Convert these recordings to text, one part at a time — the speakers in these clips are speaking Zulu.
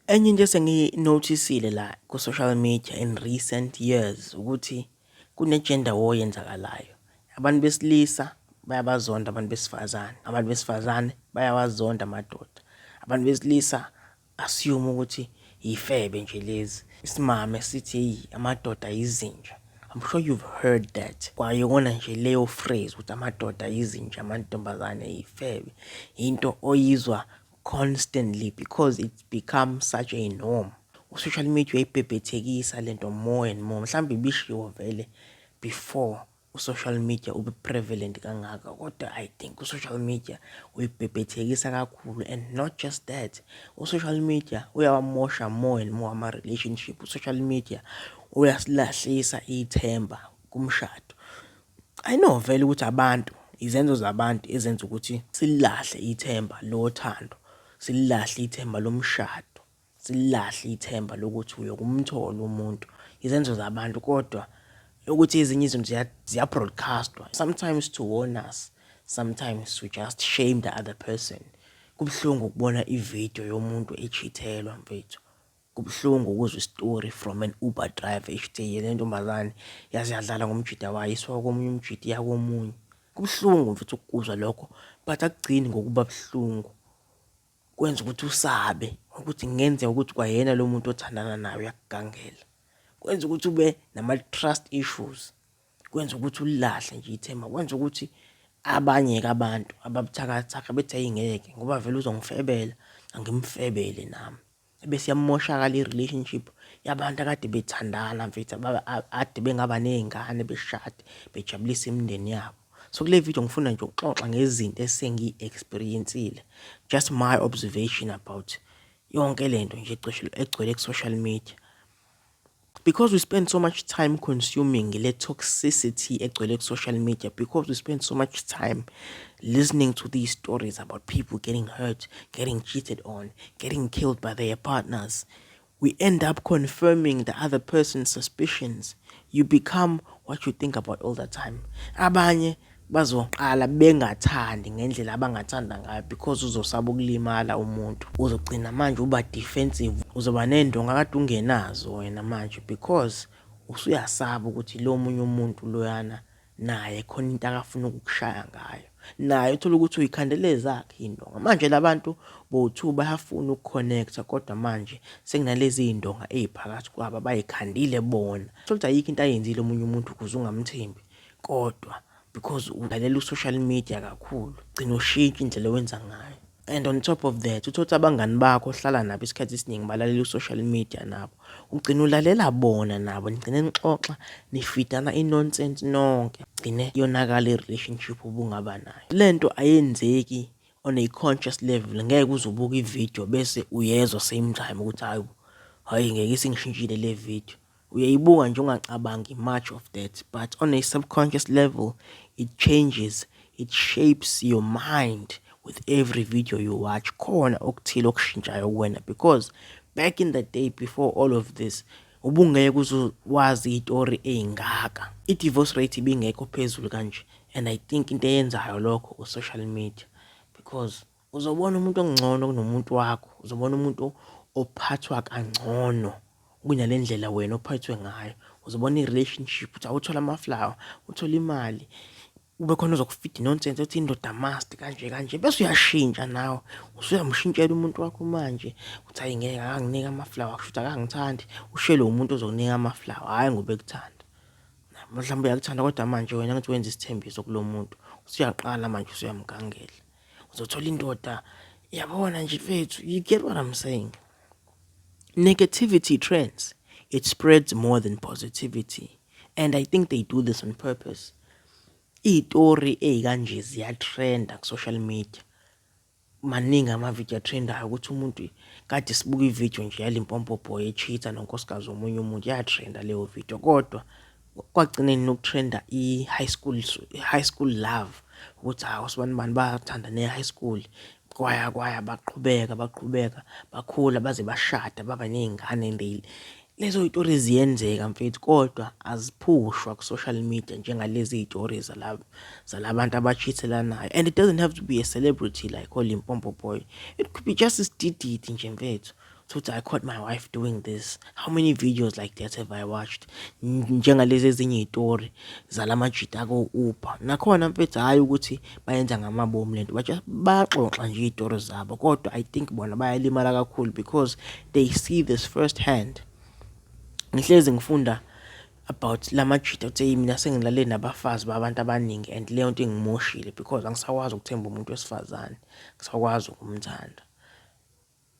Enye into esengiyi-notice-ile la ku-social media in recent years ukuthi kune-gender war eyenzakalayo. Abantu besilisa bayabazonda abantu besifazane, abantu besifazane bayawazonda amadoda. Abantu besilisa assume ukuthi yifebe nje lezi. Isimame sithi hheyi, amadoda yizinja. I'm sure you've heard that. Kwayona nje leyo phrase ukuthi amadoda yizinja, amantombazane yifebe, into oyizwa constantly because it's become such a norm. U-social media uyayibhebhethekisa lento more and more. Mhlawumbe ibishiwo vele before u-social media ube prevalent kangaka, kodwa I think u-social media uyibhebhethekisa kakhulu. And not just that, u-social media uyawamosha more and more ama-relationship. U-social media uyasilahlisa ithemba kumshado. I know vele ukuthi abantu, izenzo zabantu ezenza ukuthi sililahle ithemba lothando, sililahle ithemba lomshado, sililahle ithemba lokuthi uyokumthola umuntu, izenzo zabantu. Kodwa ukuthi ezinye izinto ziya-broadcast-wa, sometimes to warn us, sometimes to just shame the other person. Kubuhlungu ukubona ividiyo yomuntu e-cheat-elwa, mfethu. Kubuhlungu ukuzwa isitori from an Uber driver esho le ntombazane yaze yadlala ngomjida wayo, isuka komunye umjida iya komunye. Kubuhlungu, mfethu, ukukuzwa lokho, but akugcini ngokuba buhlungu, kwenza ukuthi usabe ukuthi kungenzeka ukuthi kwayena lo muntu othandana naye uyakugangela. Kwenza ukuthi ube nama-trust issues, kwenza ukuthi ulilahle nje ithemba, kwenza ukuthi abanye-ke abantu ababuthakathaka bethi hhayi, ngeke, ngoba vele uzongifebela, angimfebele nami. Ebese iyamoshakala i-relationship yabantu akade bethandana, mfethu, ade bengaba ney'ngane, beshade, bejabulise imindeni yabo. So kule video ngifuna nje ukuxoxa ngezinto esengiyi-experience-ile, just my observation about yonke lento nje egcwele ku-social media. Because we spend so much time consuming le toxicity egcwele ku-social media, because we spend so much time listening to these stories about people getting hurt, getting cheated on, getting killed by their partners, we end up confirming the other person's suspicions. You become what you think about all the time. Abanye bazoqala bengathandi ngendlela abangathanda ngayo because uzosaba ukulimala umuntu. Uzogcina manje uba defensive, uzoba ney'ndonga kade ungenazo wena manje because usuyasaba ukuthi lo munye umuntu loyana naye khona into akafuna ukukushaya ngayo. Naye uthole ukuthi uyikhandele ezakhe iy'ndonga. Manje la bantu bowu-two bayafuna uku-connect-a, kodwa manje sekunalezi iy'ndonga ey'phakathi kwabo abay'khandile bona. Uthole ukuthi ayikho into ayenzile omunye umuntu ukuze ungamthembi, kodwa because ulalela u-social media kakhulu, ugcina ushintsha indlela owenza ngayo. And on top of that, uthole ukuthi abangani bakho ohlala nabo isikhathi esiningi balalela u-social media nabo. Ugcina ulalela bona nabo, nigcine nixoxa, ni-feed-ana i-nonsense nonke. Gcine yonakala i-relationship obungaba nayo. Lento ayenzeki on a conscious level, ngeke uze ubuke ividiyo bese uyezwa same time ukuthi hayi bo, hhayi, ngeke, isingishintshile le video. Uyayibuka nje ungacabangi much of that, but on a subconscious level it changes, it shapes your mind with every video you watch. Khona okuthile okushintshayo kuwena because back in the day, before all of this, ubungeke uze wazi iy'tori ey'ngaka. I-divorce rate ibingekho phezulu kanje, and I think into eyenzayo lokho u-social media, because uzobona umuntu ongcono kunomuntu wakho, uzobona umuntu ophathwa kangcono kunale ndlela wena ophethwe ngayo. Uzobona i-relationship ukuthi awuthola ama-flower, uthole imali, kube khona ozoku-feed-a i-nonsense ethi indoda must kanje kanje, bese uyashintsha nawe, usuyamshintshela umuntu wakho manje, uthi hhayi, ngeke, akanginiki ama-flower, kushuthi akangithandi. Ushelwe umuntu ozokunika ama-flower, hhayi ngoba ekuthanda. Mhlawumbe uyakuthanda, kodwa manje wena angithi wenza isithembiso kulo muntu, usuyaqala manje usuyamgangela. Uzothola indoda, yabona nje, mfethu, you get what I'm saying. Negativity trends. It spreads more than positivity. And I think they do this on purpose. Iy'tori ey'kanje ziya-trend-a ku-social media. Maningi amavidiyo a-trend-ayo ukuthi umuntu kade sibuka ividiyo nje yaLimpopo boy e-cheat-a nonkosikazi womunye umuntu, ya-trend-a leyo video, kodwa kwagcina noku-trend-a i-high school love, ukuthi hawu, osibani bani bayathandana e-high school, kwaya kwaya, baqhubeka baqhubeka, bakhula baze bashada, baba ney'ngane. And they lezo y'tori ziyenzeka, mfethu, kodwa aziphushwa ku-social media njengalezi y'tori zalabantu aba-cheat-elanayo. And it doesn't have to be a celebrity like oLimpopo boy, it could be just isidididi nje, mfethu. Uthi, "I caught my wife doing this." How many videos like that have I watched? Njengalezi ezinye iy'tori zalamajita ako-Uber. Nakhona mfethu, hhayi ukuthi bayenza ngamabomu lento, but just bayaxoxa nje iy'tori zabo, kodwa I think bona bayalimala kakhulu because they see this first hand. Ngihlezi ngifunda about lamajita uthi, "Eyi, mina sengilale nabafazi babantu abaningi and leyo nto ingimoshile because angisakwazi ukuthemba umuntu wesifazane, angisakwazi ukumthanda."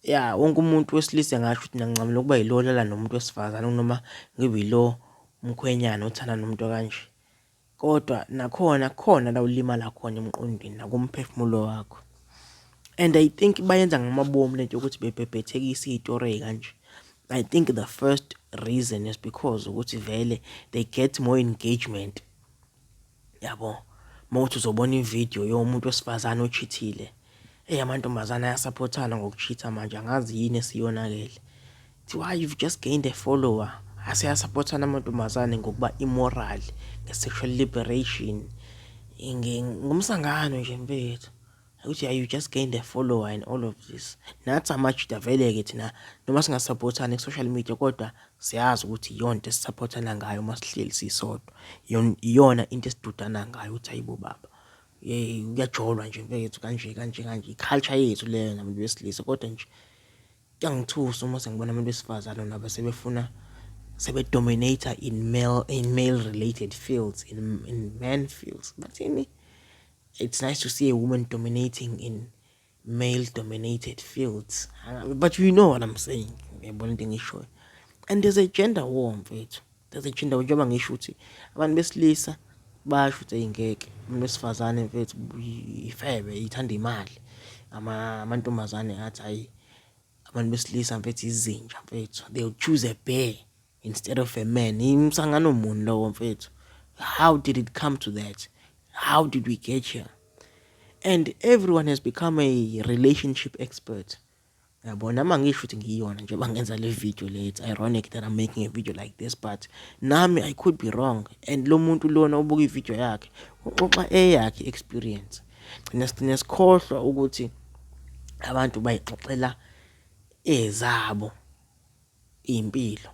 Ya, wonke umuntu wesilisa engasho ukuthi mina ngincamela ukuba yilo olala nomuntu wesifazane kunoma ngibe yilo umkhwenyana othandana nomuntu okanje. Kodwa nakhona kukhona la olimala khona emqondweni nakumphefumulo wakho. And I think bayenza ngamabomu lento yokuthi bebhebhethekise iy'tori ey'kanje. I think the first reason is because ukuthi vele they get more engagement, yabo. Mawukuthi uzobona ividiyo yomuntu wesifazane o-cheat-ile, eyi, amantombazane aya-support-ana ngoku-cheat-a manje, angazi yini esiyonakele. Kuthiwa you've just gained a follower. Aseya-support-ana amantombazane ngokuba immoral, nge-sexual liberation, ngomsangano nje mfethu. Ukuthi you just gained a follower and all of this. Nathi amajita vele-ke thina noma singa-support-ani ku-social media, kodwa siyazi ukuthi iyona into esi-support-ana ngayo uma sihleli sisodwa. Iyona into esidudana ngayo ukuthi, "Hayi bo baba, kuyajolwa nje mfethu, kanje kanje kanje." I-culture yethu leyo nabantu besilisa, kodwa nje kuyangithusa uma sengibona abantu besifazane nabo sebefuna sebe-dominate-a in male related fields, in man fields. Bathini? It's nice to see a woman dominating in male dominated fields. But you know what I'm saying. Uyayibona into engiyishoyo. And there's a gender war, mfethu. There's a gender war, njengoba ngisho ukuthi abantu besilisa bayasho ukuthi, "Eyi, ngeke, umuntu wesifazane mfethu ifebe, ithanda imali." Amantombazane athi, "Hhayi, abantu besilisa mfethu izinja mfethu. They'll choose a bear instead of a man." Umsangano muni lowo, mfethu? How did it come to that? How did we get here? And everyone has become a relationship expert. Yabo, nami angisho ukuthi ngiyona njengoba ngenza le video le. It's ironic that I'm making a video like this, but nami I could be wrong. And lo muntu lona obuka ividiyo yakhe uxoxa eyakhe experience. Gcina sigcine sikhohlwa ukuthi abantu bayixoxela ezabo iy'mpilo.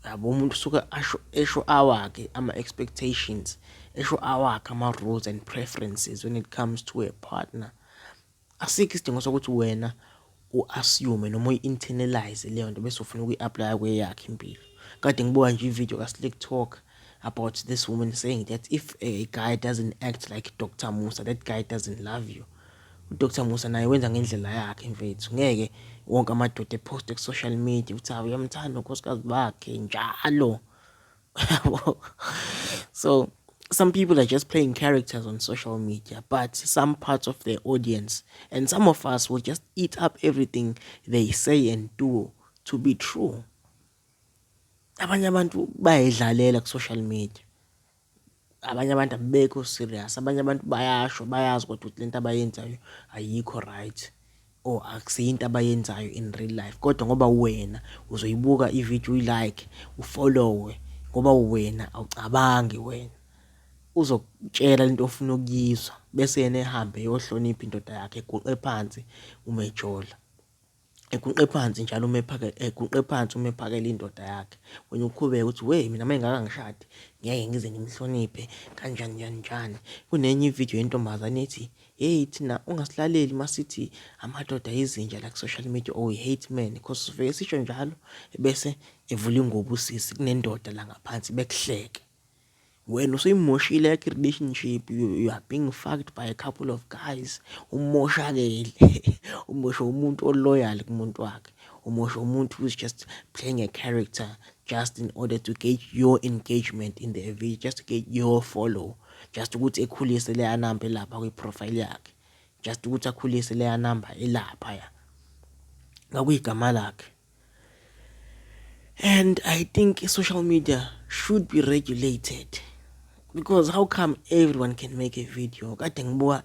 Yabo, umuntu usuke asho esho awakhe ama-expectations, esho awakhe ama-rules and preferences when it comes to a partner. Asikho isidingo sokuthi wena u-assume noma uyi-internalize leyo nto bese ufuna ukuyi-apply-a kweyakho impilo. Kade ngibuka nje ividiyo ka-Slick Talk about this woman saying that if a guy doesn't act like Dr Musa, that guy doesn't love you. U-Dr Musa naye wenza ngendlela yakhe, mfethu. Ngeke wonke amadoda e-post-e ku-social media ukuthi hawu, uyamthanda unkosikazi bakhe njalo. Yabo. So some people are just playing characters on social media, but some parts of their audience and some of us will just eat up everything they say and do to be true. Abanye abantu bayayidlalela ku-social media. Abanye abantu abekho serious, abanye abantu bayasho, bayazi kodwa ukuthi lento abayenzayo ayikho right or akusiyo into abayenzayo in real life, kodwa ngoba wena uzoyibuka ividiyo, uyi-like, u-follow-e, ngoba wena awucabangi, wena uzokutshela lento ofuna ukuyizwa, bese yena ehambe eyohlonipha indoda yakhe, eguqe phansi uma ejola. Eguqe phansi njalo uma eguqe phansi uma ephakela indoda yakhe. Wena uqhubeke uthi, "We, mina uma ngingakangishadi ngeke ngize ngimhloniphe kanjani njani njani." Kunenye ividiyo yentombazane ethi, "Hheyi, thina ungasilaleli masithi amadoda izinja la ku-social media or we hate men because sifike sisho njalo," bese evula ingubo usisi, kunendoda la ngaphansi, bekuhleke. Wena usuyimoshile yakho i-relationship, you are being fucked by a couple of guys. Umoshakele, umoshe umuntu o-loyal kumuntu wakhe, umoshe umuntu who's just playing a character just in order to get your engagement in the video, just to get your follow, just ukuthi ekhulise leya namba elapha kwi-profile yakhe, just ukuthi akhulise leya namba elaphaya ngakuyigama lakhe. And I think social media should be regulated because how come everyone can make a video? Kade ngibuka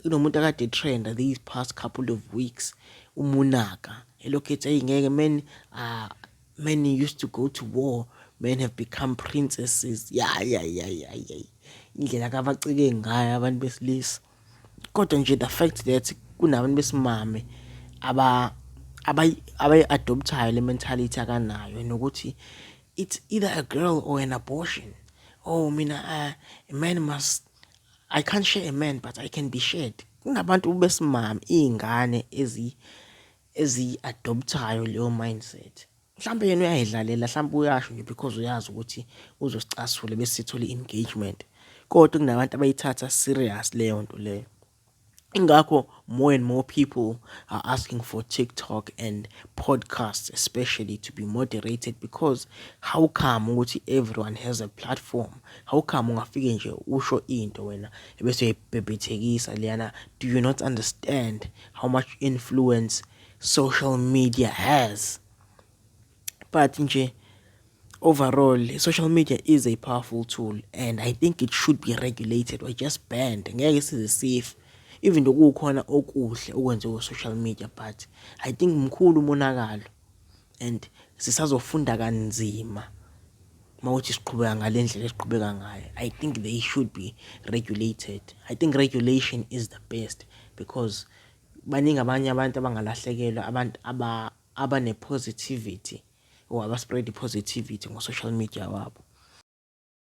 kunomuntu akade e-trend-a these past couple of weeks, uMunaka, elokhu ethi, "Eyi, ngeke, men used to go to war, men have become princesses." Ya ya ya ya ya, indlela akabacike ngayo abantu besilisa. Kodwa nje the fact that kunabantu besimame Abayi-adopthayo le mentality akanayo nokuthi it's either a girl or an abortion. Oh mina, a man must, I can't share a man, but I can be shared. Kunabantu besimame, iy'ngane eziyi-adopthayo leyo mindset. Mhlampe yena uyayidlalela, mhlampe uyasho nje because uyazi ukuthi uzosicasula bese sithola i-engagement, kodwa kunabantu abayithatha serious leyo nto leyo. Ingakho more and more people are asking for TikTok and podcasts especially to be moderated, because how come ukuthi everyone has a platform? How come ungafike nje usho into wena ebese uyayibhebhethekisa leyana? Do you not understand how much influence social media has? But nje overall, social media is a powerful tool and I think it should be regulated or just banned. Ngeke size safe, even though kukhona okuhle okwenziwa ku-social media, but I think mkhulu umonakalo and sisazofunda kanzima mawuthi siqhubeka ngale ndlela esiqhubeka ngayo. I think they should be regulated. I think regulation is the best because baningi abanye abantu abangalahlekelwa, abantu abane-positivity or aba-spread i-positivity ngo-social media wabo.